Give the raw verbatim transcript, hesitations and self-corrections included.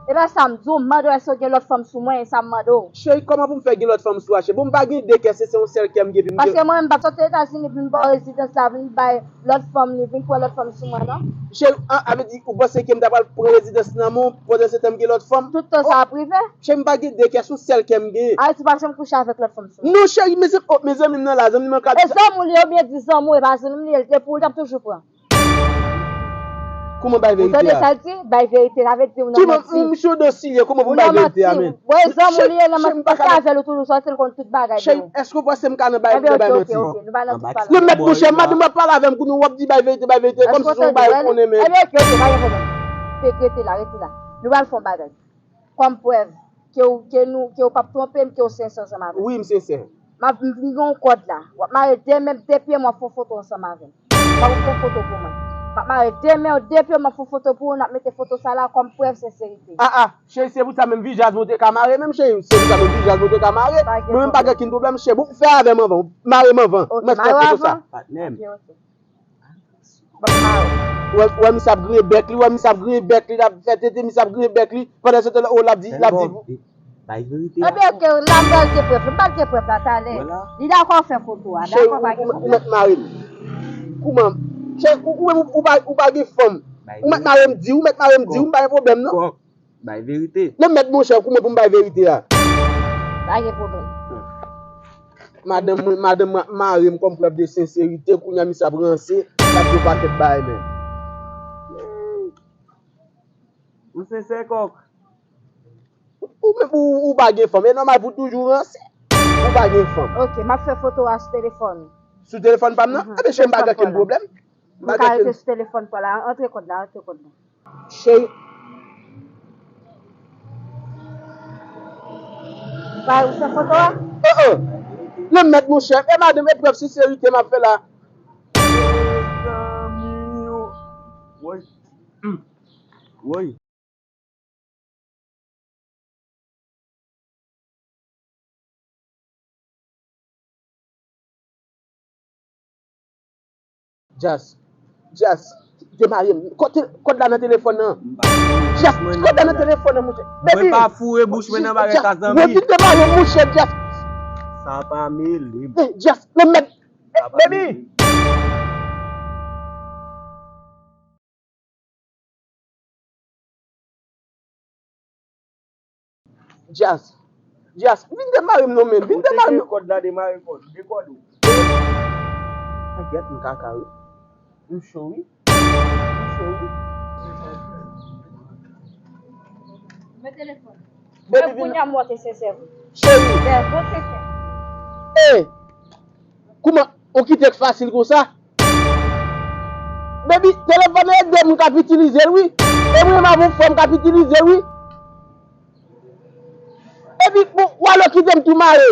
E pa sa m di w, m mande w èske w gen lòt fanm sou mwen, e sa m mande w. Cheri, kòman pou m fè gen lòt fanm sou a, cheri? Bon, m pa gen de kè, se, se yon sèl kè m gen, epi m gen Paske mwen menm, m p ap soti Etazini vin ba w rezidans la, vin bay lòt fanm li, vin pran lòt fanm sou mwen, non? Cheri, an, a vle di, ou panse ke m ta pral pran rezidans nan men w, pandan se tan m gen lòt fanm? Tout tan sa ap rive? Cheri, m pa gen de kè, se yon sèl kè m gen. Ayiti, w p ap janm kouche avèk lòt fanm sou mwen. Non, cheri, mezanmi, oh, mezanmi m nan la, zanmi m an ka di sa. E zanmi w li ye, oubyen di zanmi w, e pa zanmi m li ye, li te pou ou, l t ap toujou pran. Kouman bay verite a? Ou tande sa l di? Bay verite, sa vle di ou nan manti. Ou nan manti. Misye yon dosilye, kouman pou bay verite a, men? Ou nan manti. Wè, zanmi w li ye, nan manti, paske avè l ou toujou sòti, l konn tout bagay de ou. Cheri, èske w panse m ka nan bay, nan bay manti? Ebyen, oke, oke, oke, nou pa nan tout pati. Lè mèt monchè, madanm ap pale avè m, kounye w ap di bay verite, bay verite, kòmsi se yon bagay ou konnen, men. Ebyen, oke, oke, pa gen pwoblèm. Rete la, rete la. Nou pral fè yon bagay. Kòm prèv ke w, ke nou, ke w p ap twonpe m, ke w sensè ansanm avè m. Wi, m sensè. M ap, m gen yon kòd la. W ap mare de men m, de pye m, w ap fè yon foto ansanm avè m. W ap fè yon foto pou mwen. M ap mare de men w, de pye m, w ap fè yon foto pou ou, n ap mete foto sa la kòm prèv senserite. A, a, cheri, se pou sa menm vijaj mwen te ka mare menm, cheri. Se pou sa menm vijaj mwen te ka mare. Mwen menm pa gen okenn pwoblèm, cheri. Bon, fè avè m anvan. Mare m anvan. Mwen fè foto sa. Patnè m. Ou wè, ou wè misye ap griyen bèk li, ou wè misye ap griyen bèk li, l ap fè tete, misye ap griyen bèk li. Pandan se tan, oh, l ap di, l ap di. Bay verite a. Ebyen, oke, la m pral gen prèv, m pral gen prèv la talè. Li dakò fè foto a, dakò pa gen pwoblèm. Ou mèt mare m. Kouman? Cheri, ou, ou menm ou, ou pa, ou pa gen fanm. Ou mèt mare m di, ou mèt mare m di, m pa gen pwoblèm non. Bay verite. Lè m mèt monchè, kouman pou m bay verite a? Pa gen pwoblèm. Madanm mwen, madanm mwen ap mare m kòm prèv de senserite, kounye a misye ap ranse, l ap di yon pakèt bagay menm. Ou sensè kòk. Ou menm ou, ou pa gen fanm, e nòmal pou toujou ranse. Ou pa gen fanm. Oke, m ap fè foto a sou telefòn. Sou telefòn pa m nan? Ebyen, cheri, m pa gen okenn pwoblèm. M pa gen okenn. Ou ka rete sou telefòn pa w la, antre kòd la, antre kòd la. Cheri. Ou pa, ou fè foto a? Uh-uh. Lè m mèt monchè, e madanm, e prèv senserite m ap fè la. Mezanmi, woy. Woy. Djas, Djas, demare m. Kòd, kòd la nan telefòn nan. Djas, kòd la nan telefòn nan, monchè. Baby. Mwen pa foure bouch mwen nan bagay sa, zanmi. Mwen vin demare m, monchè, Djas. Sa pa mele m. Eh, Djas, lè m mèt. Baby. Djas. Djas, vin demare m non, men. Vin demare m non. Kòd la, demare kòd. De kòd ou. Mwen gèt m kaka wi. M cho wi. M cho wi. Men telefòn. Baby, vin. Kounye a m wè w te sensè vre. Cheri. Bèl, bon sensè. Eh! Kouman ou kite k fasil konsa? Baby, telefòn nan e de moun k ap itilize l wi. E mwen menm avè yon fanm k ap itilize l wi. Epi bon, w ale w kite m tou mare.